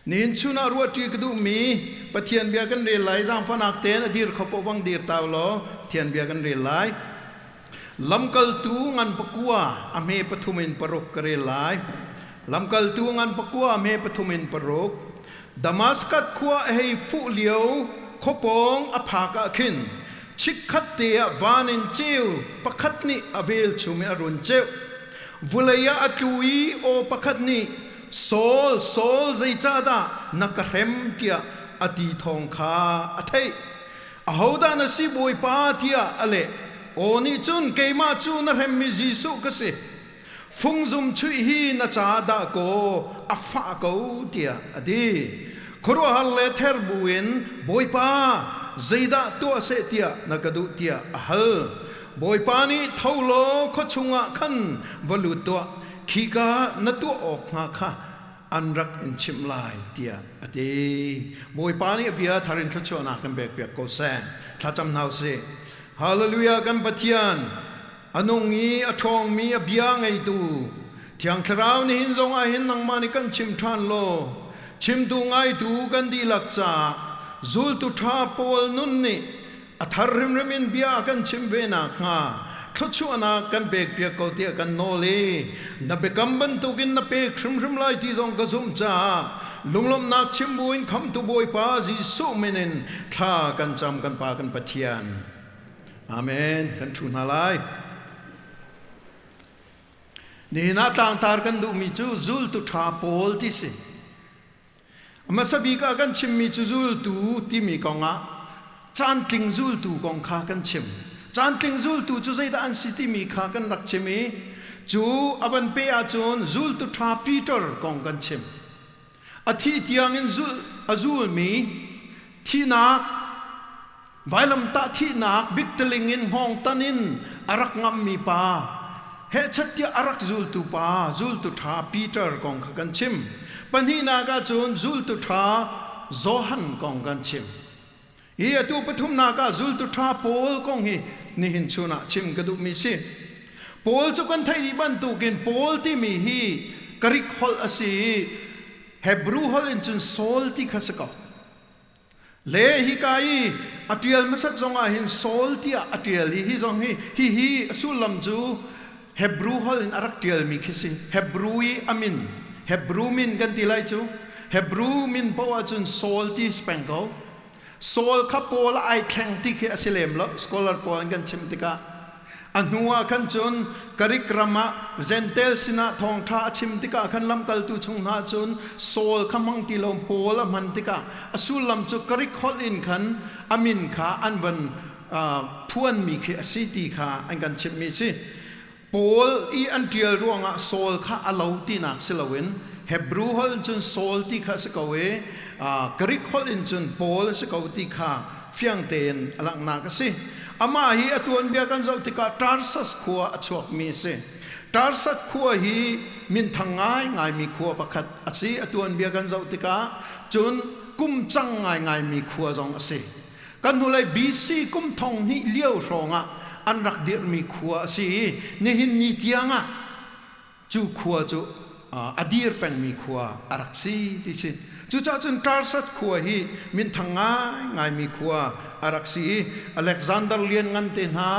Nihin chun ah ruahṭi ka duhmi Pathian bia kan rel lai. Zaangfahnak tein a dir kho paoh vang dir ta law Pathian bia kan rel lai. Lamkaltu ngan pakua a hme pathum in paruk ka rel lai. Lamkaltu ngan pakua a hme pathum in paruk. Damaskas khua a hei fuh lio khuapawng a phak ah khin chikkhat te ah van in ceu pakhat nih a velchum in a run ceuh. Vulei ah a tlu i aw pakhat nih Saul, Saul, zeicahdah na ka hrem tiah a ti thawng kha a theih. Ahodah na si Bawipa tiah a leh. Aw nih cun keimah cu na hremmi Jesuh ka si. Fungzum chuih hi na caah dah kaw a fah ko tiah a ti. Khuaruahhar le ther buin Bawipa, zeidah tuah seh tiah na ka duh tiah a hal. Bawipa nih tho law khua chungah khan va lut tuah, khika na tuah awk hnga kha an rak in chimh lai tiah a ti. Bawipa nih a bia thar in thluachuahnak kan pekpiak ko seh. Thlacam hna usih. Hallelujah kan Pathian a nung i a ṭhawngmi a bia ngeitu Thiang Thlarau nihin zong ah hin nangmah nih kan chim ṭhan law chimtu ngaitu kan dihlak caah zultu ṭha pawl nun nih a thar hrimhrim in bia a kan chimh ve nakhnga thluachuahnak kan pekpiak ko tiah kan nawl i na biakam bantukin na pek hrimhrim lai ti zong ka zumh caah lunglawmhnak chim buin khamtu Bawipa Jesuh min in thla kan cam kan Pa kan Pathian. Amen. Kan ṭhu hna lai. Nihin ah tlangtar kan duhmi cu zultu ṭha pawl ti si. Hmasa bik ah kan chimmi cu zultu timi kongah caantling zultu kong kha kan chim. Caantling zultu cu zeidah an si timi kha kan rak chim i cu a van pe ahcun zultu ṭha Peter kong kan chim. A thih tiangin zul a zulmi thihnak vailamtah thihnak biktaling in hngawngtan in a rak ngammi pa hehchat tiah a rak zultu pa zultu ṭha Peter kong kha kan chim. Pahnihnak ahcun zultu ṭha Johan kong kan chim. Hi atu pathumnak ah zultu ṭha Paul kong hi nihin chun ah chim ka duhmi si. Paul cu kan theih dih bantukin Paul timi hi Greek holh a si i Hebrew holh in cun Saul ti kha si ko. Le hika i a ṭial hmasat zongah hin Saul tiah a ṭial i hi zong hi hihi a sullam cu Hebrew holh in a rak ṭialmi khi si. Hebrew i a min Hebrew min kan ti lai cu Hebrew min paoh ahcun Saul ti si peng ko. Saul kha Paul ai thleng ti khi a si lem lo scholar pawl an kan chimh tikah. A hnu ah khan cun Karik ram ah Jentail sinah thawngṭha a chim tikah khan lamkaltu chung hna cun Saul kha hmang ti lo Paul a hman tikah a sullam cu Karik holh in khan a min kha an van phuanmi khi a si ti kha an kan chimhmi a si. Paul i an ṭial ruangah Saul kha a lo tinak si loin Hebrew holh in cun Saul ti kha a si ko i Greek holh in cun Paul a si ko ti kha fiang tein a langhnak a si. Amah hi a tuanbia kan zoh tikah Tarsus khua a chuakmi a si. Tarsus khua hi minthang ngaingaimi khua pakhat a si. A tuanbia kan zoh tikah cun kum cang ngaingaimi khua zong a si. Kan hnulei BC kum thong hnih lio hrawngah an rak dirhmi khua a si i nihin ni tiangah cu khua cu a dir pengmi khua a rak si ti si. Cucaah cun Tarsat khua hi minthang ngaingaimi khua a rak si i Alexander Lianngan te hna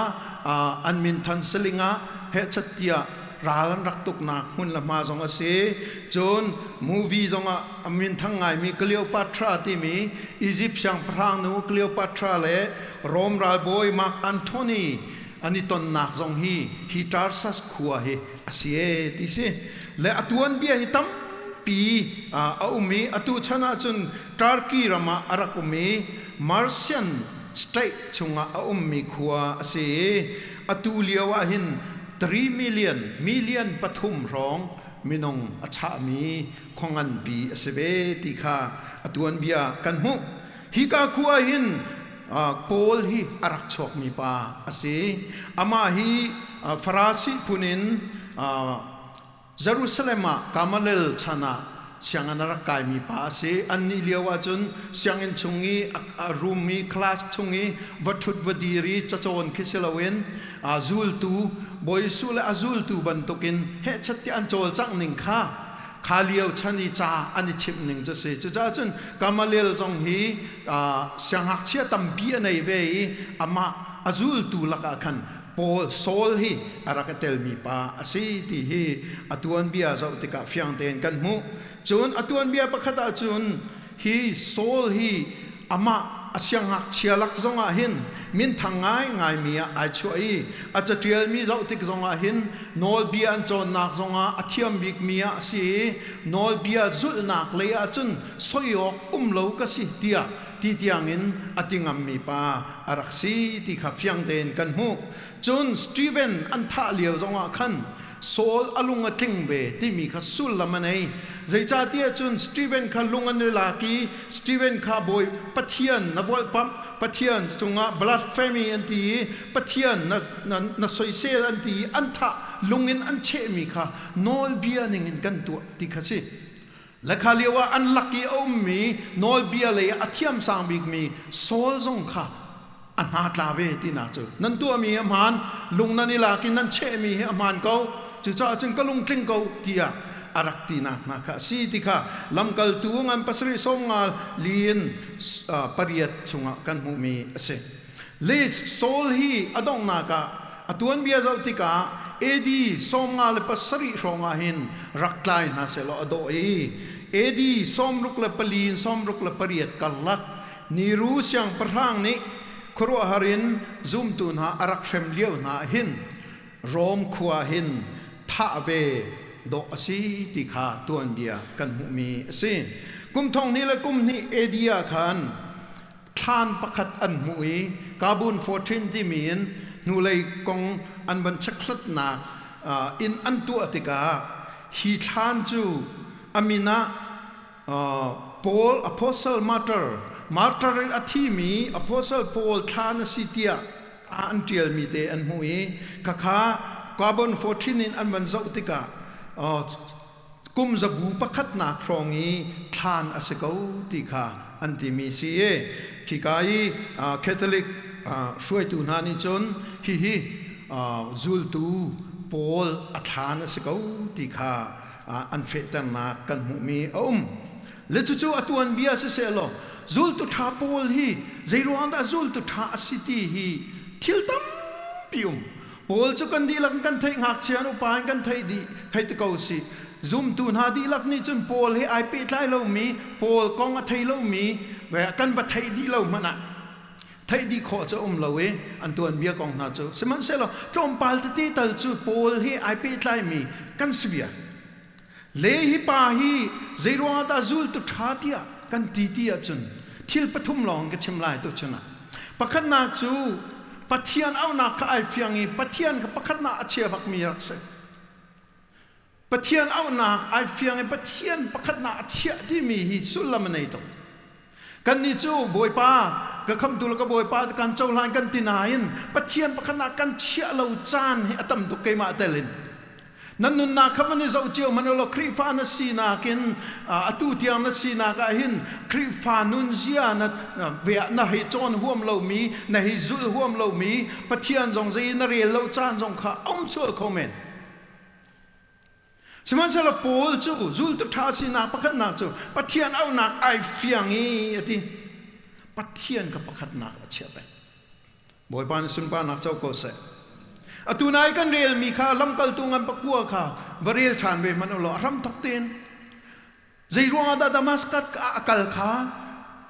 an minthan saling ah hehchat tiah ral an rak tuknak hmun le hma zong a si. Cun movie zongah a minthang ngaimi Cleopatra timi Egypt siangpahrang nu Cleopatra le Rom ralbawi Mark Antony an i tonnak zong hi hi Tarsas khua hi a si e ti si le a tuanbia hi tampi a um i atu chan ahcun Turkey ram ah a rak um i Martian state chungah a ummi khua a si i atu lio ah hin 3 million million pathum hrawng minung a chahmi khua nganpi a si ve ti kha a tuanbia kan hmuh. Hika khua hin Paul hi a rak chuakmi pa a si. Amah hi Farasi phun in Jerusalem ah Gamaliel chan ah sianginn a rak kaimi pa a si. Annih lio ahcun sianginn chung i a room i class chung i va ṭhut va dir i cacawn khi si loin zultu Bawi Jesuh le a zultu bantukin hehchat tiah an cawlcangh ning kha. Kha lio chan i ca an i chimh ning cu si. Cucaah cun Gamaliel zong hi siangngakchia tampi a nei ve i amah a zultu lakah khan Paul Saul hi a rak i telmi pa a si ti hi a tuanbia zoh tikah fiang tein kan hmuh. Cun a tuanbia pakhat ah cun hi Saul hi amah a siangngakchia lak zongah hin minthang ngaingaimi ah ai chuah i a caṭialmi zoh tik zongah hin nawlbia an cawnnak zongah a thiam bikmi ah a si i nawlbia zulhnak lei ah cun soi awk um lo ka si tiah ti tiangin a ti ngammi pa a rak si ti kha fiang tein kan hmuh. Cun Stephen an thah lio zongah khan Saul a lung a tling ve timi kha sullam a nei. Zeicahtiah cun Stephen kha lung an i lak i Stephen kha Bawi Pathian na volhpamh, Pathian cungah blasphemy an ti i Pathian na, na, na soisel an ti i an thah lung in an chehmi kha nawlbia ningin kan tuah ti kha si. Le kha lio ah an lak i a ummi nawlbia lei ah a thiamsang bikmi Saul zong kha a hna tla ve tinak cu nan tuahmi hi a hmaan lung nan i lak i nan chehmi hi a hmaan ko cucaah cun ka lungtling ko tiah a rak tinak hna kha a si ti kha lamkaltu ngan pasarih 50 liin pariat chungah kan hmuhmi a si. Le Saul hi a donghnak ah a tuanbia zoh tikah AD 57 hrawng ah hin rak tlai hna sehlaw a dawh i AD 64 in 68 karlak Niru siangpahrang nih khuaruahhar in zumtu hna a rak hrem lio hna ah hin Rom khua hin thah ve dawh a si ti kha tuanbia kan hmuhmi a si. Kum thong hnih le kum hnih AD ah khan thlan pakhat an hmuh i Kabun 14 timi in hnulei kong an van chekhlatnak in an tuah tikah hi thlan cu a min ah Paul Apostle Martyr Martyr in a thimi Apostle Paul thlan a si tiah an ṭialmi te an hmuh i khakha Carbon 14 in an van zoh tikah kum zabu pakhatnak hrawng i thlan a si ko ti kha an timi si i khika i Catholic hruaitu hna nih cun hihi zultu Paul a thlan a si ko ti kha an fehternak kan hmuhmi a um. Le cucu a tuanbia siseh law zultu ṭha Paul hi zeiruang dah zultu ṭha a si ti hi thil tampi um. Paul cu kan dihlak in kan theih ngakchia in upa in kan theih dih hei ti ko sih. Zumtu hna dihlak nih cun Paul he ai pehtlai lomi, Paul kong a thei lomi kan va theih dih lo hmanh ah theih dih khawh cu um lo i an tuanbia kong hna cu sihmanhsehlaw tlawmpal tete tal cu Paul he ai pehtlaimi kan si bia. Le hi pa hi zeiruangah dah zultu ṭha tiah kan ti ti ahcun thil pathum lawng ka chim lai tuchun ah. Pakhatnak cu Pathian auhnak kha ai fiang i Pathian kha pakhatnak a chia bakmi rak si. Pathian auhnak ai fiang i Pathian pakhatnak a chiah timi hi sullam a nei tuk. Kannih cu Bawipa ka khamtu le ka Bawipa kan cohlan kan ti nain Pathian pakhatnak kan chiah lo caan hi a tam tuk keimah tel in. Nan nunnak kha van i zoh cio hmanh ulaw Khrihfa na sinak in atu tiang na sinak ah hin Khrihfa nunzia na na hei cawn huam lomi na hei zulh huam lomi Pathian zong zei na rel lo caan zong kha a um sual kho men. Sihmanhsehlaw Paul cu zultu ṭha sinak pakhatnak cu Pathian auhnak ai fiang i a ti. Pathian kha pakhatnak a chiah peng. Bawipa nih sunparnak co ko seh. Atu nai kan relmi kha lamkaltu ngan pakua kha va rel ṭhan ve hmanh u law a hramthok tein zei ruangah dah Damascus ah a kal kha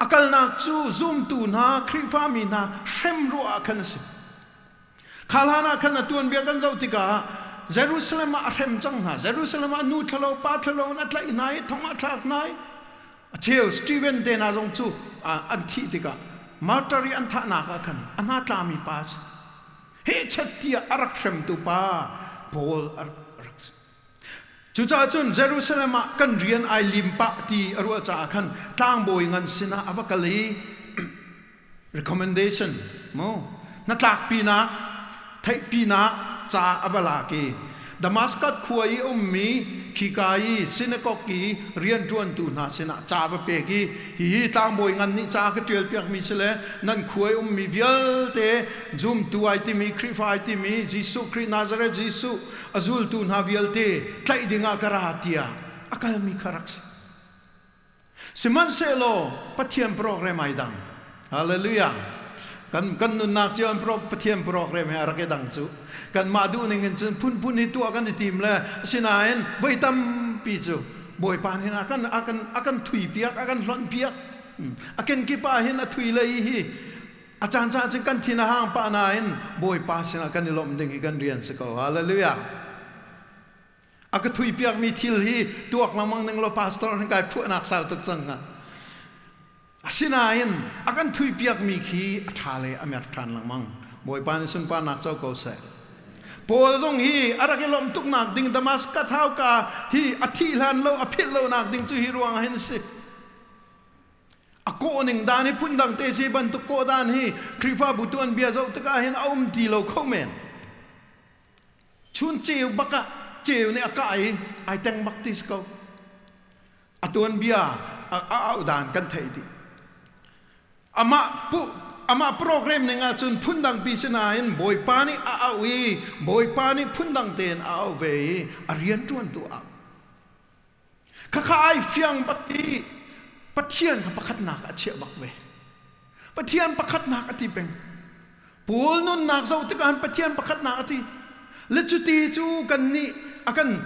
a kalnak cu zumtu hna Khrihfami hna hrem ruah ah khan a si. Kha hlan ah khan a tuanbia kan zoh tikah Jerusalem ah a hrem cang hna. Jerusalem ah nu thalo pa thalo in a tlaih hna i thong ah thlak hna i a cheu Stephen te hna zong cu an thih tikah martyr i an thahnak ah khan a hna tlami pa a si. Hehchet tiah a rak hremtu pa Paul a rak si. Cucaah cun Jerusalem ah kan rian ai lim pah ti a ruah caah khan tlangbawi ngan sinah a va kal i recommendation mu hnatlakpinak theihpinak ca a va lak i Damascus khua i a ummi khika i synagogue i rianṭuantu hna sinah ca va pek i hihi tlangbawi ngan nih ca ka ṭialpiakmi si le nan khua i ummi vialte zumtu ai timi Khrihfa ai timi Jesuh Khrih Nazareth Jesuh a zultu hna vialte tlaih dingah ka ra tiah. a kalmi kha rak si. Sihmanhsehlaw Pathian program ai dang. Hallelujah. Kan kan nunnak cio in Pathian program he a rak i dang cu. Kanmah duhning in cun phunphun hi tuah kan i tim le asinain voi tampi cu Bawipa nih a kan a kan a kan thui piak, a kan hlonh piak. A kenkip ah hin a thui lei hi a caan caan cun kan thin a hang pah nain Bawipa sinah kan i lawmh ding hi kan rian si ko. Hallelujah. A ka thui piakmi thil hi tuak lengmang ning law pastor hin kai phuahnak sau tuk cang hnga. Asinain a kan thui piakmi khi a ṭha le a mer ṭhan lengmang. Bawipa nih sunparnak co ko seh. Paul zong hi a rak i lawmh tuknak ding Damascus hauka hi a thih hlan lo a philh lonak ding cu hi ruang ah hin a si. A kawh ning dan hi phundang te si bantuk kawh dan hi Khrihfabu tuanbia zoh tikah hin a um ti lo kho men. Chun ceu bak ah ceu nih a kah i ai teng bak ti si ko. A tuanbia a auh dan kan theih dih. Amah pu amah program ning ahcun phundang pi si nain Bawipa nih a auh i Bawipa nih phundang tein a auh ve i a rianṭuantu a auh. Khakha ai fiang bak i Pathian kha pakhatnak a chiah bak ve. Pathian pakhatnak a ti peng. Paul nunnak zoh tikah Pathian pakhatnak a ti. Le cuti cu kannih a kan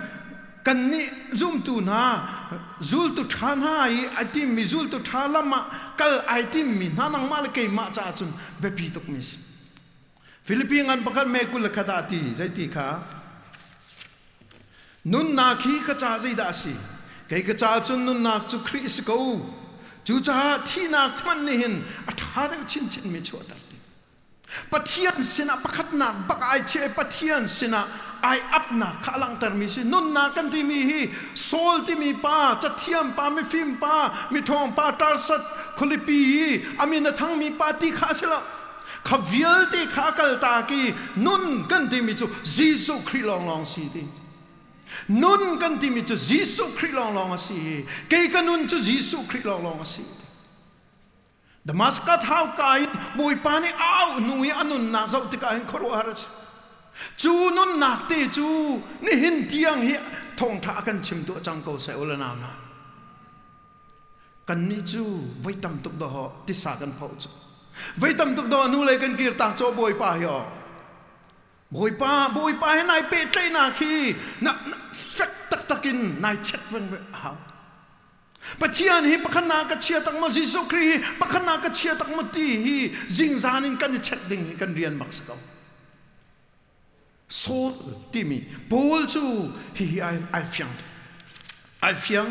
kannih zumtu hna zultu ṭha hna i ai timmi zultu ṭha lam ah kal ai timmi hna nangmah le keimah caah cun biapi tukmi si. Filipi ngan pakhat me 21 ah ti zeiti kha Nunnak hi ka ca zeidah a si? Kei ka ca cun nunnak cu Khrih a si ko. Cucaah thihnak hmanh nih hin a ṭha deuh chinchinmi chuahter ti. Pathian sinah pakhatnak bak ai chiah i Pathian sinah ai apnak kha a langhtermi si. Nunnak kan timi hi Saul timi pa, cathiam pa, mifim pa, miṭhawng pa, Tarsat khualipi i a min a thangmi pa ti kha a si lo. Kha vialte kha a kaltak i nun kan timi cu Jesuh Khrih lawnglawng si ti. Nun kan timi cu Jesuh Khrih lawnglawng a si i kei ka nun cu Jesuh Khrih lawnglawng a si. Damascus hauka in Bawipa nih a auh hnu i a nunnak zoh tikah hin khuaruahhar a si. Cu nunnak te cu nihin tiang hi thawngṭha a kan chim tuah cang ko seh u le nau hna. Kannih cu voi tam tuk dawh tisa kan phoh cu. Voi tam tuk dawh hnulei kan kir tak caw Bawipa hi aw. Bawipa, Bawipa he nai pehtlaihnak hi na, na fek taktak in nai check veng ve a hau. Pathian hi pakhatnak ka chia tak maw Jesuh Khrih hi pakhatnak ka chia tak maw ti hi zingzan in kan i check ding hi kan rian bak si ko. Saul timi Paul cu hihi ai, ai fiang ai fiang.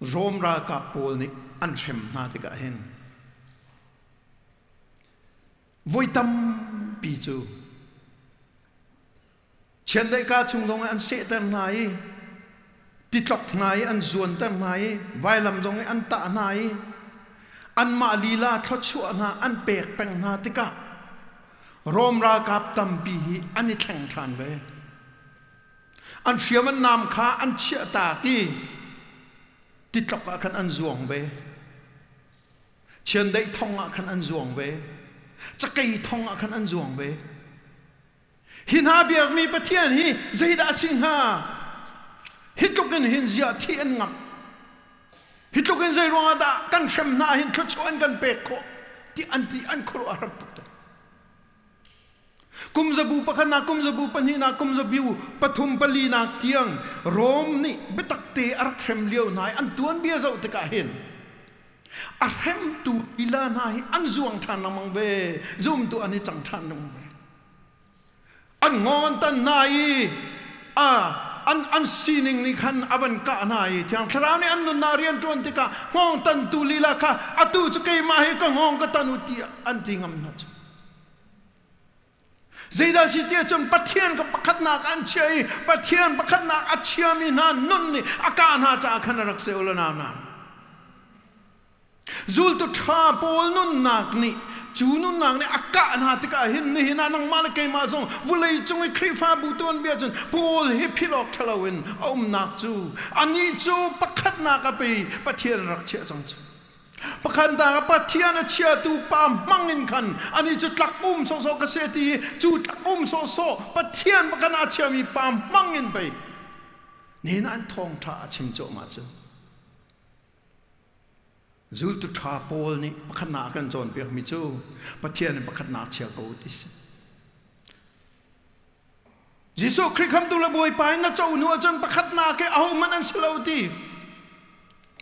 Rom ralkap pawl nih an hrem hna tikah hin voi tampi cu Chiandeih kaa chung zong an sehter hna i titlok hna i an zuanter hna i vailam zong i an tah hna i anmah lila thluachuah hna an pek peng hna tikah Rom ralkap tampi hi an i thleng ṭhan ve. An hriam an nam kha an chiah taak i titlok ah khan an zuang ve. Chiandeih thong ah khan an zuang ve. Cakei thong ah khan an zuang ve. Hi hna biakmi Pathian hi zeidah a si hnga? Hi tluk in hin ziah thih an ngamh. Hi tluk in zei ruangah dah kan hrem hna hin thluachuah an kan pek khawh ti an ti an khuaruah a har tuk. Kum zabu pakhatnak, kum zabu pahnihnak, kum zabu pathum palinak tiang Rom nih biatak te a rak hrem lio hna i an tuanbia zoh tikah hin a hremtu lila hna hi an zuang ṭhan lengmang ve zumtu an i cang ṭhan lengmang ve an ngawn tan hna i a an an sining nih khan a van kah hna i thiang thlarau nih an nunnak rian ṭuan tikah hngawng tantu lila kha atu cu keimah hi ka hngawng ka tan u tiah an ti ngam hna cu Zeidah si tiah cun Pathian ka pakhatnak an chia i Pathian pakhatnak a chiami hna nun nih a kah hna caah khan a rak si u le nau hna. Zultu ṭha pawl nunnak nih cu nunnak nih a kah hna tikah hin nihin ah nangmah le keimah zong vulei cung i Khrihfabu tuanbia cun Paul hi philh awk ṭhalo in a umnak cu anih cu pakhatnak a pe Pathian rak chiah cang cu. Pakhat ah Pathian a chiatu pa hmang in khan ani cu tlak um sawhsawh ka si a ti i cu tlak um sawhsawh Pathian pakhat a chiami pa hmang in pei nihin an thawngṭha a chim cuahmah cu. Zultu ṭha Paul nih pakhatnak a kan cawnpiakmi cu Pathian in pakhatnak chia ko ti si. Jesuh Khrih khamtu le Bawipa in na co hnu ahcun pakhatnak hi ahohmanh an si lo ti.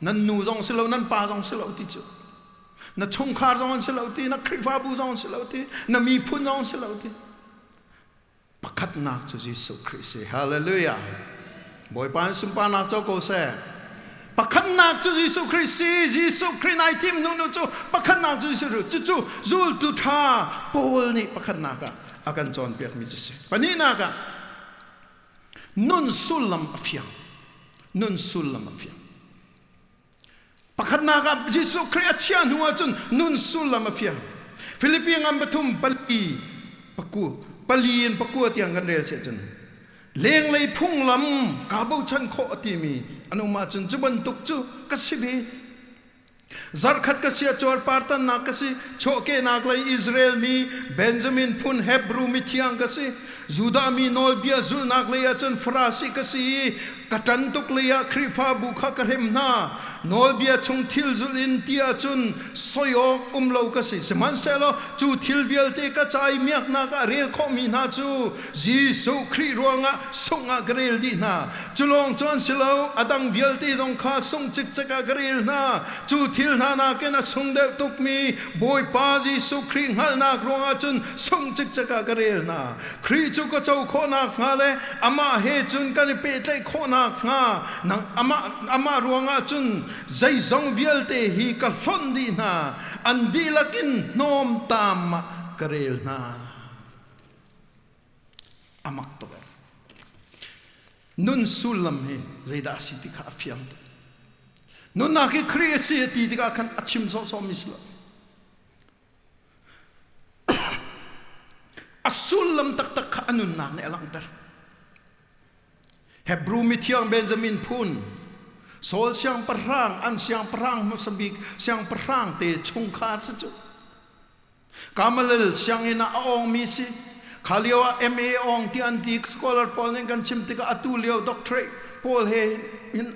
Nan nu zong si lo, nan pa zong si lo ti cu. Na chungkhar zong an si lo ti, na Khrihfabu zong an si lo ti, na miphun zong an si lo ti. Pakhatnak cu Jesuh Khrih si. Hallelujah. Bawipa in sunparnak co ko seh. Pakhatnak cu Jesuh Khrih si. Jesuh Khrih nai thim hnu nu cu pakhatnak cu Jesuh Khrih. Cucu zultu ṭha Paul nih pakhatnak ah a kan cawnpiakmi cu si. Pahnihnak ah nun sullam a fiang. Nun sullam a fiang. Pakhatnak ah Jesuh Khrih a chiah hnu ahcun nun sullam a fiang. Filipi ngan pathum pali paku pali in pakua tiang kan rel siah cun lenglei phunglam kaa bochan khawh a timi an um ahcun cu bantuk cu ka si ve. Zarkhat ka sia cuarpartannak ka si, chuahkehnak lei Israel mi, Benjamin phun Hebru mithiang ka si, Judah mi nawlbia zulhnak lei ahcun Farasi ka si i ka ṭan tuk lei ah Khrihfabu kha ka hrem hna. Nawlbia chung thil zulh in ti ahcun soi awk um lo ka si. Sihmanhsehlaw cu thil vialte ka ca i miaknak ah rel khawhmi hna cu Jesuh Khrih ruangah sungh ah ka rel dih hna. Cu lawng cu an si lo, a dang vialte zong kha sungh cikcek ah ka rel hna. Cu thil hna nakin a sung deuh tukmi Bawipa Jesuh Khrih hngalhnak ruangah cun sungh cikcek ah ka rel hna. Khrih cu ka co khawh nakhnga le amah he cun kan i pehtlaih khawh nakhnga nang amah, amah ruangah cun zeizong vialte hi ka hlonh dih hna. An dihlak in hnawmtam ah ka rel hna. A mak tuk. Nun sullam hi zeidah a si ti kha a fiang tuk. Nunnak hi Khrih a si a ti tikah khan a chim sawhsawhmi si lo. A sullam taktak kha a nunnak nih a langhter. Hebrew mithiang Benjamin phun Saul siangpahrang an siangpahrang hmasa bik siangpahrang te chungkhar si cu. Kamalel sianginn ah a awngmi si. Kha lio ah MA awng ti an ti scholar pawl nih kan chim tikah atu lio doctorate pawl he hin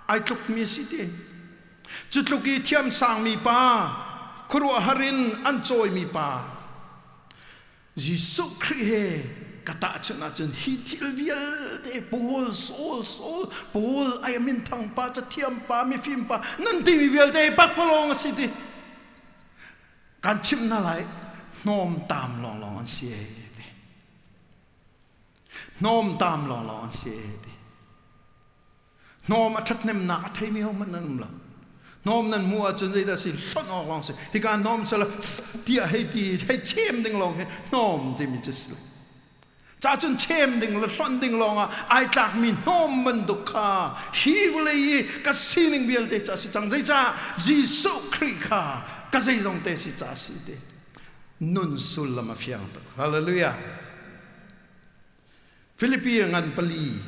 ai tlukmi si ti. Cu tluk i thiamsangmi pa, khuaruahhar in an cawimi pa, Jesuh Khrih he ka tahchunh ahcun hi thil vialte Paul, Saul, Saul, Paul ai minthang pa, cathiam pa, mifim pa, nan timi vialte pakpalawng a si ti. Kan chimh hna lai, hnawmtam lawnglawng an si ee ti. Hnawmtam lawnglawng an si ee ti. Hnawm a ṭhathnemnak a theimi hohmanh nan um lo. Hnawm nan hmuh ahcun zeidah si hlonh awk lawng si. Hika hnawm sala tiah hei ti hei chem ding lawng hi hnawm timi cu si lo. Ca cun chem ding le hlonh ding lawngah ai tlakmi hnawm bantuk kha hi vawlei i ka sining vialte cu a si cang. Zeicah Jesuh Khrih kha ka zeizong te si ca si ti. Nun sullam a fiang tuk. Hallelujah. Filipi ngan pali.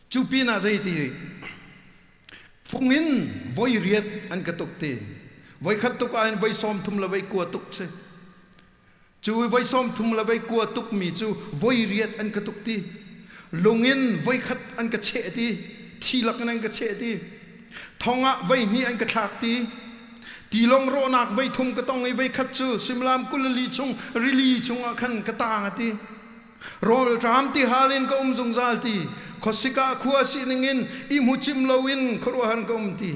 Cu pinah zeiti fung in voi riat an ka tuk ti. Voi khat tuk ah hin voi sawm thum le voi kua tuk si. Cu voi sawm thum le voi kua tuk mi cu voi riat an ka tuk ti. Lung in voi khat an ka cheh ti. Thi lak in an ka cheh ti. Thong ah voi hnih an ka thlak ti. Tilawng rawhnak voi thum ka tong i voi khat cu suimilam 24 chung rili chungah khan ka tang a ti. Rawlṭam ti hal in ka um zungzal ti. Khuasik ah khua sining in i hmucim loin khuaruahhar ka um ti.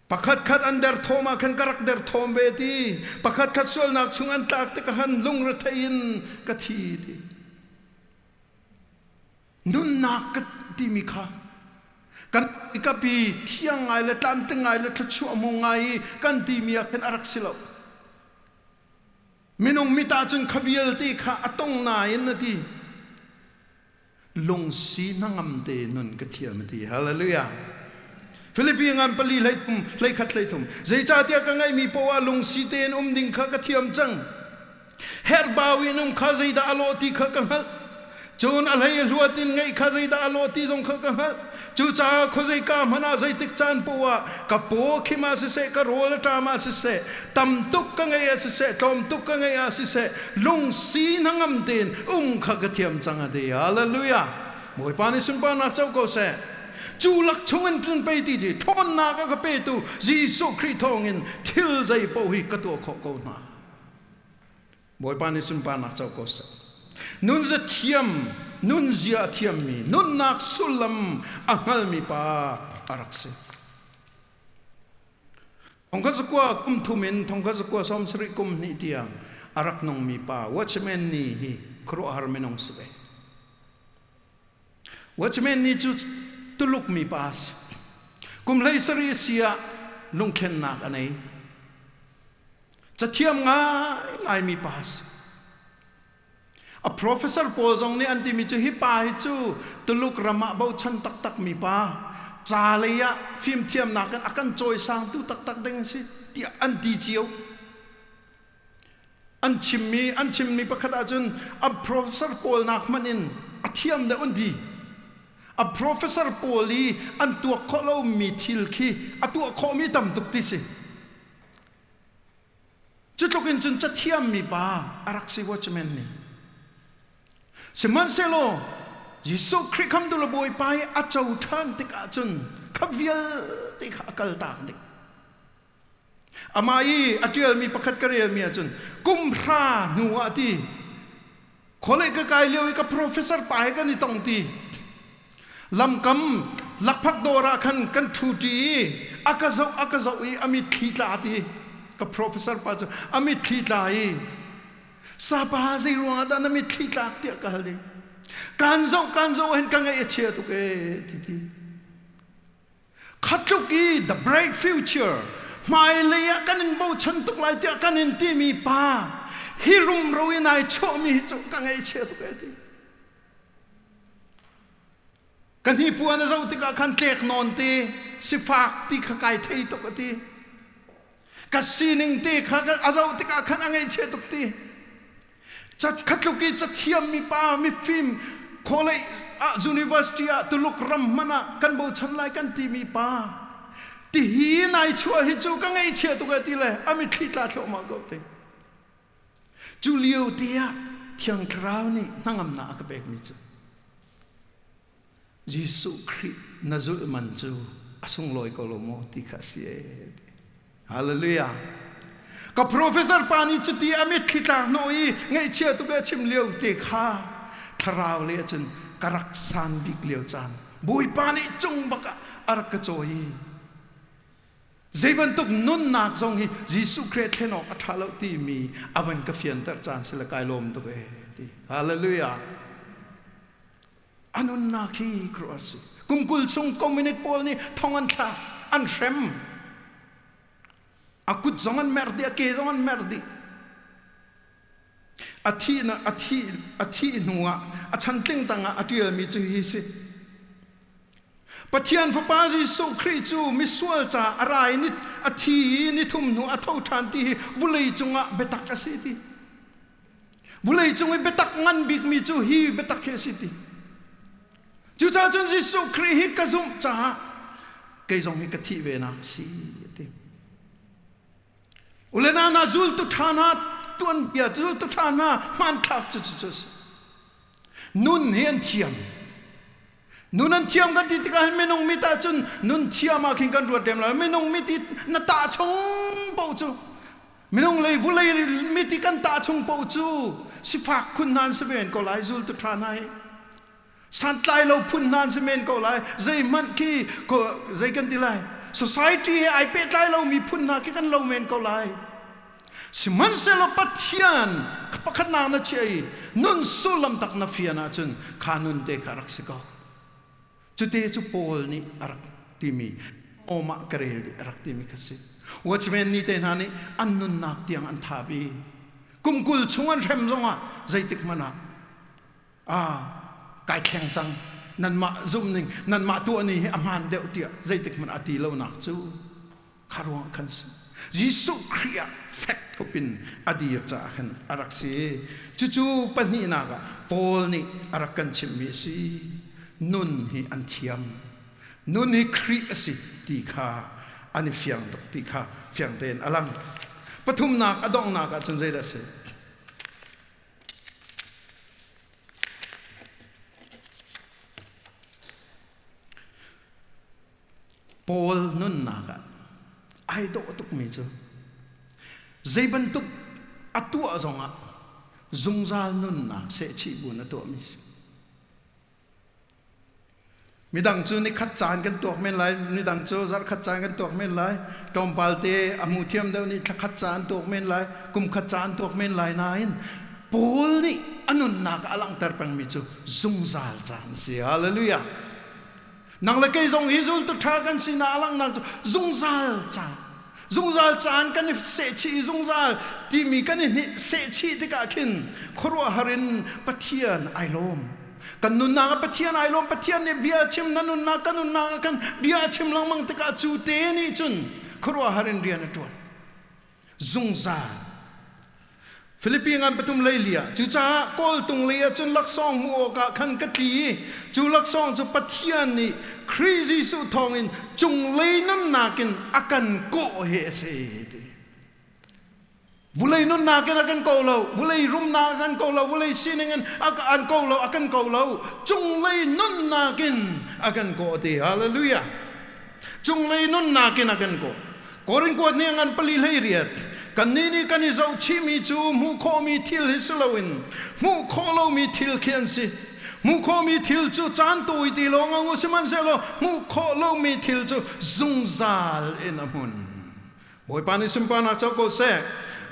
Pakhat khat an derthawm ah khan ka rak derthawm ve ti. Pakhat khat sualnak chung an tlak tikah khan lungrethei in ka thi ti. Nunnak ka timi kha kan kapi thiang ngai le tlamtling ngai le thluachuah hmu ngai i kan timi ah khan a rak si lo. Minung mit ahcun kha vialte kha a tong nain a ti. Lungsi hnangam te nun ka thiam a ti. Hallelujah. Filipi ngan pali hlei thum hlei khat hlei thum. Zeicahtiah ka ngeihmi poah lungsi tein um ding kha ka thiam cang. Herhbau in um kha zeidah a lawh ti kha ka hngalh. Cun a hlei a hluat in ngeih kha zeidah a lawh ti zong kha ka hngalh. Cucaah khuazeika hmanh ah zeitik caan poah ah ka paw khim ah siseh, ka rawl a ṭam ah siseh, tam tuk ka ngeih ah siseh, tlawm tuk ka ngeih ah siseh, lungsi hnangam tein um kha ka thiam cang a ti. Hallelujah! Bawipa nih sunparnak co ko seh. Cu lak chungin cun pei ti ti ṭhawnnak a ka petu Jesuh Khrih thawngin thil zei paoh hi ka tuah khawh ko hna. Bawipa nih sunparnak co ko seh. Nunzia thiam, nunzia a thiammi, nunnak sullam a hngalmi pa a rak si. Thongkhat zakua kum thum in thongkhat zakua 70 kum hnih tiang a rak nungmi pa Watchman Nee hi khuaruahhar minung si ve. Watchman Nee cu Tuluk mi pa a si. Kum 17 si ah lungthlennak a nei. Cathiam ngaingaimi pa a si. A professor pawl zong nih an timi cu hi pa hi cu Tuluk ram ah bochan taktakmi pa, ca lei ah fimthiamnak in a kan cawisangtu taktak ding a si tiah an ti cio. An chimmi an chimmi pakhat ahcun a professor pawl nak hmanh in a thiam deuh an ti. A professor pawl i an tuak khawh lomi thil khi a tuah khawhmi tam tuk ti si. Cutluk in cun cathiammi pa a rak si watchman nih. Sihmanhsehlaw Jesuh Khrih khamtu le Bawipa i a co ṭhan tikah cun kha vialte kha a kaltak dih. Amah i a ṭialmi pakhat ka relmi ahcun kum hra hnu ah ti Khualei ka kai lio i ka professor pa he kan i tong ti. Lamkam lakphak dawr ah khan kan ṭhu ṭi i a ka zoh a ka zoh i a mitthli tla ti. Ka professor pa cu a mitthli tla i sapa zei ruangah dah na mitthli tlak tiah ka hal ding. Kaan zoh kaan zoh hin ka ngaih a chia tuk ee ti ti. Khatluk i the bright future hmailei ah kan in bochan tuk lai tiah kan in timi pa hi rumro in ai chuahmi hi cu ka ngaihchia tuk e ti. Ka hnipuan a zoh tikah khan tlek nawn te sifak ti kha kai thei tuk a ti. Ka sining te kha a zoh tikah khan a ngaihchia tuk ti. Khatluk i cathiammi pa mifim college ah university ah Tuluk ram hmanh ah kan bochan lai kan timi pa tihi nai chuah hi cu ka ngaihchia tuk e ti le a mitthli tla thluahmah ko te. Cu lio te ah Thiang Thlarau nih hnangamnak a ka pekmi cu Jesuh Khrih na zulh man cu a sunglawi ko lo maw ti kha a si ee. Hallelujah. Ka professor pa nih cuti a mitthli tlak hnawh i ngaihchia tuk i a chim lio te kha thlarau le ahcun ka rak san bik lio caan Bawipa nih cung bak ah a rak ka cawi i zei bantuk nunnak zong hi Jesuh Khrih thlen awk a ṭha lo timi a van ka fianter caan si le kai lawm tuk ee ti. Hallelujah. A nunnak hi khuaruahhar si. Kum 20 chung communist pawl nih thong an thlak, an hrem. A kut zong an mer dih, a ke zong an mer dih. A thih a thih a thih hnu ah a chantling tangah a ṭialmi cu hi si. Pathian Fapa Jesuh Khrih cu misual ca a ra i a thi i nithum hnu a tho ṭhan ti hi vulei cungah biatak a si ti. Vawleicung i biatak ngan bikmi cu hi biatak hi a si ti. Cucaah cun Jesuh Khrih hi ka zumh caah kei zong hi ka thih ve nak a si a ti. Ule na na zultu ṭha hna tuanbia zultu ṭha hna hmanthlak cu cu a si. Nun hi an thiam. Nun an thiam kan ti tikah hin minung mit ahcun nun thiam ah khin kan ruat lem lo. Minung mit i na tah chung paoh cu minung lei vulei mit i kan tah chung paoh cu sifak khun hna an si men ko lai zultu ṭha hna hi santlai lo phun hna an si men ko lai zeihmanh khi zei kan ti lai society he ai pehtlai lomi phun hna khi kan lo men ko lai Sihmanhsehlaw Pathian pakhatnak na chiah i nun sullam tak na fian ahcun kha nun te kha rak si ko. Cute cu Paul nih a rak timi awmah ka rel dih a rak timi kha si. Watchman ni te hna nih an nunnak tiang an thap i kum 20 chung an hrem zongah zeitik hmanh ah ah kai thleng cang nanmah zumhning nanmah tuahni hi a hmaan deuh tiah zeitik hmanh a ti lonak cu Kha ruangah khan si. Jesuh Khrih ah fek thup in a dir caah khan a rak si. Cucu pahnihnak ah Paul nih a rak kan chimhmi a si. Nun hi an thiam. Nun hi Khrih a si ti kha an i fiang tuk ti kha fiang tein a lang. Pathumnak a donghnak ah cun zeidah a si? Paul nunnak ah ai dawh tukmi cu zei bantuk a tuah zongah zungzal nunnak sehchih buin a tuahmi si. Midang cu nikhat caan kan tuak men lai, midang cu zarhkhat caan kan tuak men lai, tlawmpal te a hmu thiam deuh nih thlakhat caan tuak men lai, kumkhat caan tuak men lai nain Paul nih a nunnak a langhter pengmi cu zungzal caan a si. Hallelujah. Nang le kei zong hi zultu ṭha kan sinak a langhnak cu zungzal caan. Zungzal caan kan i sehchih i zungzal timi kan i sehchih tikah khin khuaruahhar in Pathian ai lawm. Kan nunnak ah Pathian ai lawm. Pathian nih bia a chim, na nunnak ka nunnak ah khan bia a chim lengmang tikah cu te nih cun khuaruahhar in rian a ṭuan. Zungzal. Filipi ngan pathum leili ah cucaah kawltung lei ah cun laksawng hmuh awkah khan ka tli i cu laksawng cu Pathian nih Khrih Jesuh thawngin cunglei nunnak in a kan kawh hi a si ti. Vulei nunnak in a kan ko lo, vulei rumnak a kan ko lo, vulei sining in a an ko lo, a kan ko lo, cunglei nunnak in a kan kawh ti. Hallelujah. Cunglei nunnak in a kan kawh. Korin kuat nih a ngan pali hlei riat. Kannih nih kan i zohchihmi cu hmuh khawhmi thil hi si loin hmuh khawh lomi thil khi an si. Hmuh khawhmi thil cu caan tawi ti lawng a ngu sihmanhsehlaw hmuh khawh lomi thil cu zungzal in a hmun. Bawipa nih sunparnak co ko seh.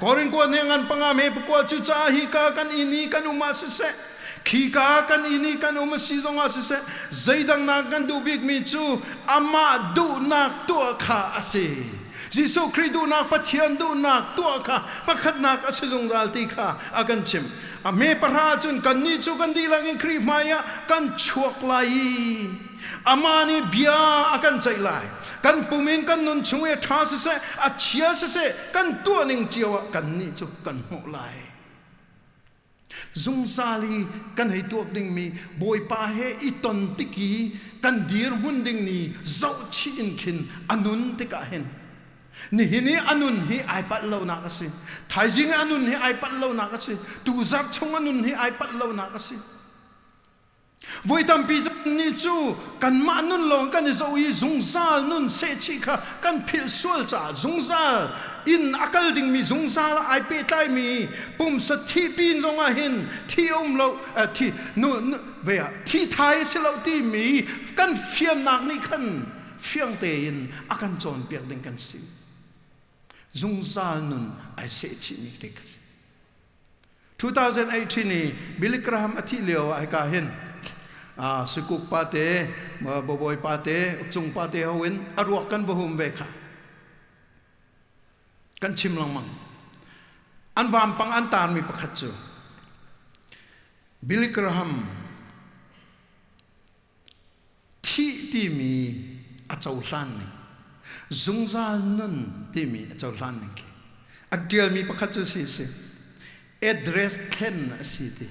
Korin kuat nih a ngan panga me pakua cu caah hi ka kan inn i kan um ah siseh khika kan inn i kan um a si zongah siseh zeidang nak kan duh bikmi cu amah duhnak tuah kha a si. Jesuh Khrih duhnak Pathian duhnak tuah kha pakhatnak a si zungzal ti kha a kan chimh. A hme pahra cun kannih cu kan dihlak in Khrih hmai ah kan chuak lai i amah nih bia a kan ceih lai. Kan pum in kan nun chung i a ṭha siseh, a chia siseh, kan tuah ning cio ah kannih cu kan hmuh lai. Zungzal i kan hei tuak dingmi Bawipa he i ton tik i kan dirhmun ding ni zohchih in khin a nun tikah hin nihin i a nun hi ai palh lonak a si. Thaizing i a nun hi ai palh lonak a si. Tuzarh chung a nun hi ai palh lonak a si. Voi tampi nih cu kanmah nun lawng kan i zoh i zungzal nun sehchih kha kan philh sual caah zungzal in a kal dingmi zungzal ai pehtlaimi pumsa thih pin zongah hin thi a um lo thi nu ve ah thi thai a si lo timi kan fiannak nih khan fiang tein a kan cawnpiak ding kan si. Zungzal nun ai sehchihmi te ka si. 2018 i Billy Graham a thih lio ah hika hin Sukuk pa te, Babawi pa te, Ukcung pa te ho in a ruak kan va hum ve kha. Kan chim lengmang. An vampang an tarmi pakhat cu Billy Graham Thih timi a cohlan ning, zungzal nun timi a cohlan ning khi an ṭialmi pakhat cu si si address thlen a si ti.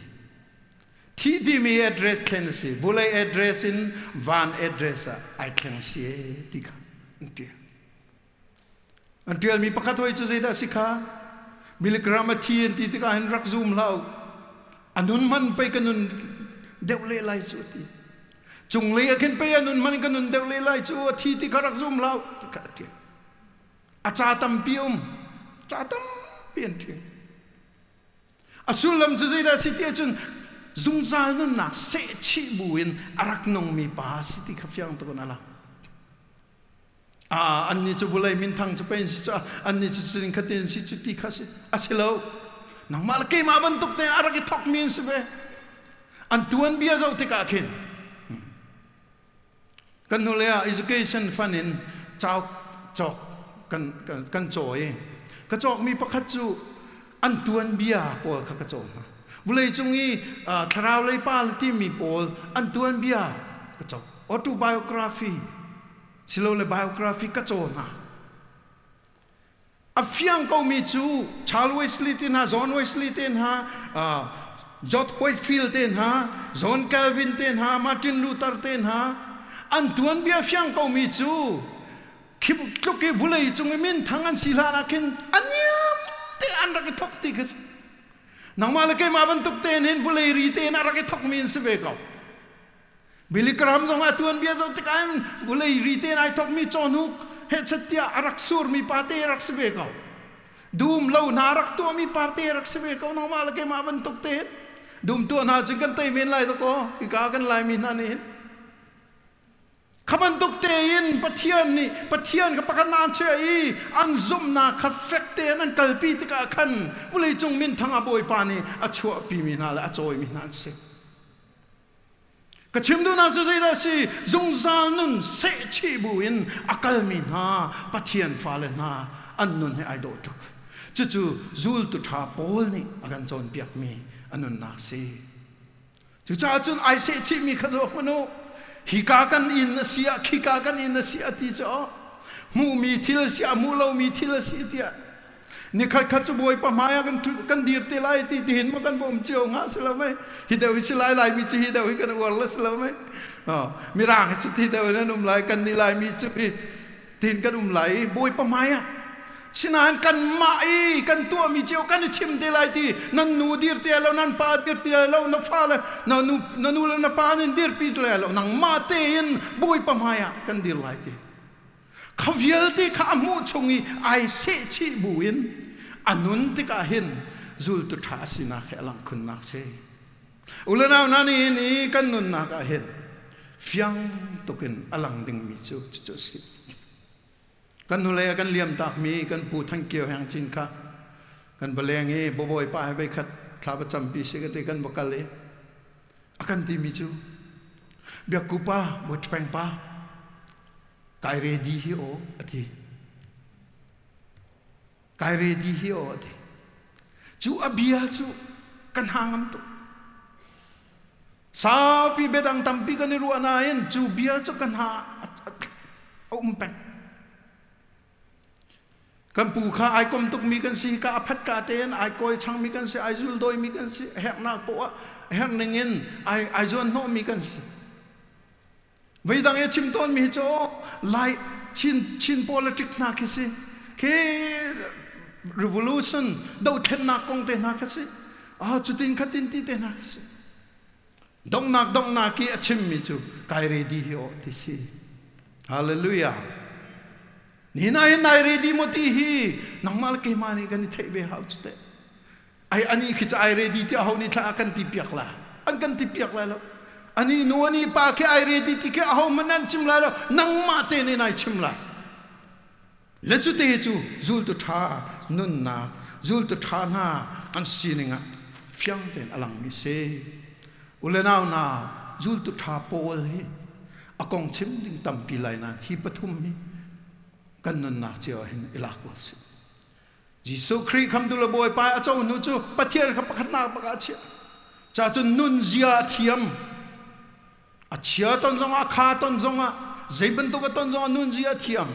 Thih timi address thlen a si. Vulei address in van address ah ai thleng si e ti kha an ṭial. An ṭialmi pakhat hoi cu zeidah a si kha? Milligram a thi an ti tikah hin rak zum hlah u. A nun hman pei ka nun deuh leh lai cu a ti. Cunglei ah khin pei a nun hman ka nun deuh leh lai cu a thi ti kha rak zum hlah u ti kha a ṭial. A ca tampi um. Ca tampi an ṭial. A sullam cu zeidah a si ti ahcun zungzal nunnak sehchih buin a rak nungmi pa a si ti kha fiang tuk in a lang. Ah, annih cu vulei minthang cu pei si cu annih cu cutin khatin si cu ti kha si a si lo nangmah le keimah bantuk te a rak i thokmi an si ve an tuan bia zoh tikah khin kan hnulei ah education fund in cauk cawk kan kan kan caw i ka cawkmi pakhat cu an tuanbia pawl kha ka caw hna vulei cung i thlarau lei pa le timi pawl an tuanbia ka cawk autobiography silole biography ka caw hna. A fiang komi cu Charles Wesley te hna, John Wesley te hna, George Whitefield te hna, John Calvin te hna, Martin Luther te hna, An tuanbia fiang komi cu khi tluk i vulei cung i minthang an si hlan ah khin a niam te an rak i thok ti khi si. Nangmah le keimah bantuk tein hin vulei ri tein a rak i thokmi an si ve ko. Billy Graham zong a tuanbia zoh tikah hin vulei ri tein ai thokmi cawhnuk hehchet tiah a rak surmi pa te rak si ve ko. Dum lo hna rak tuahmi pa te rak si ve ko nangmah le keimah bantuk tein. Dum tuah hna cun kan tei men lai dakaw hika kan Laimi hna nih hin. Kha bantuk tein Pathian nih Pathian kha pakhat an chiah i an zumhnak kha fek tein an kalpi tikah khan vawleicung minthang ah Bawipa nih a chuahpimi hna le a cawimi hna an si. Ka chim duhnak cu zeidah a si? Zungzal nun sehchih buin a kalmi hna Pathian fale hna an nun he ai dawh tuk. Cucu zultu ṭha Paul nih a kan cawnpiakmi a nunnak si. Cucaah cun ai sehchihmi kha zoh hmanh u. Hika kan inn a si ah, khika kan inn a si ah ti cu hmuhmi thil a si ah, hmuh lomi thil a si tiah Nikhat khat cu Bawipa hmai ah kan dir te lai ti tihin maw kan bawm cio hnga si lo mei? Hi deuh hi si lai Laimi cu hi deuh hi kan uar la si lo mei? Mirang hi cu ti deuh in an um lai, kan nih Laimi cu hi tin kan um lai i Bawipa hmai ah Sinain kanmah i kan tuahmi cio kan i chim te lai ti nan nu dir te lo nan pa dir te lo na fa le na nu na nu le na pa nin dirpi te lo nangmah tein Bawipa hmai ah kan dir lai ti. Kha vialte kha a hmuh chung i ai sehchih buin a nun tikah hin zultu ṭha a sinak he a langh khunnak si. Ulenau hna nihin i kan nunnak ah hin fiang tukin a lang dingmi cu cucu a si. Kan hnulei ah kan liam takmi kan pu Than Kio Heng Cin kha kan va leng i bawipa he voikhat thla va campi si ka ti kan va kal i a kan timi cu Biakku pa, Bawi pa, Kai ready hi aw a ti. Kai ready hi aw a ti. Cu a bia cu kan hna ngam tuk. Saupi biadang tampi kan i ruah nain cu bia cu kan hna a um peng. Kan pu kha ai kom tukmi kan si, ka a phat ka tein ai kawi changmi kan si, ai zul dawimi kan si, herhnak poah herh ning in ai ai zuan hnawhmi kan si. Veidang i a chim tawnmi hi cu Lai Chin Chin politic hna khi si. Khi revolution dothlennak kong te hna khi si. Ah cutin khatin ti te hna khi si. Donghnak donghnak i a chimmi cu kai ready hi aw ti si. Hallelujah. Ni na hin nai ready maw ti hi nangmah le keimah nih kan i theih ve hau cu teh. Ai ani khi cu ai ready ti aho nih thla kan ti piak la an kan ti piak lai lo ani nu ani pa khi ai ready ti khi aho hmanh an chim lai lo nangmah te nih nai chim lai le cu te cu zultu ṭha nunnak zultu ṭha hna an sining ah fiang tein a langmi si ulenau na zultu ṭha pawl hi a kong chim ding tampi lai nain hi pathum hi kan nunnak cio ah hin i lak ual sih Jesuh Khrih khamtu le Bawipa a co hnu cu Pathian kha pakhatnak bak ah a chiah. Ca cun nunzia a thiam. A chia ton zongah, a kha ton zongah, zei bantuk a ton zongah nunzia a thiam.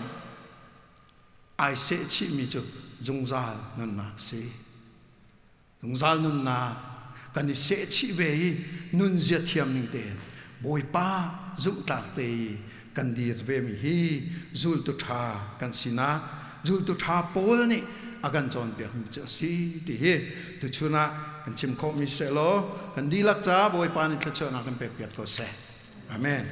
Ai seh chihmi cu zungzal nunnak si. Zungzal nunnak kan i sehchih ve i nunzia thiam ning tein Bawipa zumhtlak te i kan dir vemi hi zultu ṭha kan sinak zultu ṭha Paul nih a kan cawnpiakmi cu a si ti hi tuchun ah kan chim khawhmi seh law kan dihlak ca Bawipa nih thluachuahnak kan pekpiak ko seh. Amen.